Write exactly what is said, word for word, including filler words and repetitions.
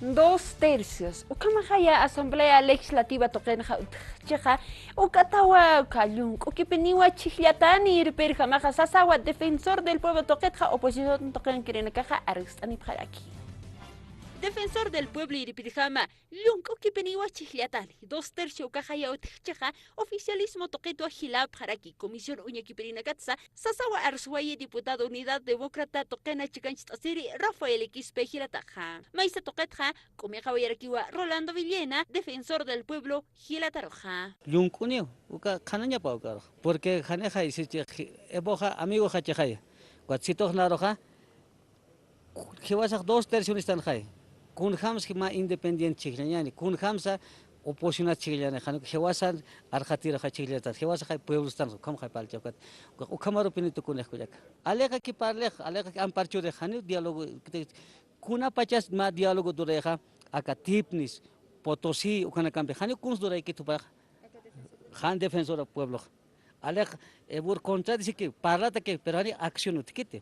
Dos tercios. Ukhamajaya Asamblea Legislativa tuqinxa utjchixa, ukatawa uka llunk'ukipiniwa chhijllatani irpirjamaxa sasawa Defensor del Pueblo tuqitxa oposición tuqinkirinakaxa arst'anipxaraki. Defensor del Pueblo irpirjama, llunk'ukipiniwa chhijllatani, dos tercio ukaxaya utjchixa, oficialismo tuqitwa jilapxaraki, comisión uñakipirinakatsa, sasawa arswayi diputado Unidad Demócrata tuqina chikancht'asiri Rafael Quispe jilataxa. Maysa tuqitxa, k'umixawayarakiwa Rolando Villena, Defensor del Pueblo jilataruxa. Llunk'uniw, uka qhanañapa ukarux. Porque janixay sichi, Evoxa amigoxa chixaya. Ukat situx naruxa, jiwasax dos tercio nistanxay. Kunjams mä independiente chhijllañani, kunjamsa oposicionat chhijllañani, jan jiwasa arxatiraxa chhijllatan, jiwasaxay pueblostan, ukhamxay parlcha ukat. Ukhamaru pini tukunix kullaka. Aliqaki parlix, aliqaki amparchurix, janiw diálogo, kunapachas mä diálogo durayaxa, aka Tipnis, Potosí, ukanakampi, janiw kuns duraykit jupax, jan Defensor del Pueblo. Aliq, Evor contradiciki, parlataki, pero janiw acción utjkiti.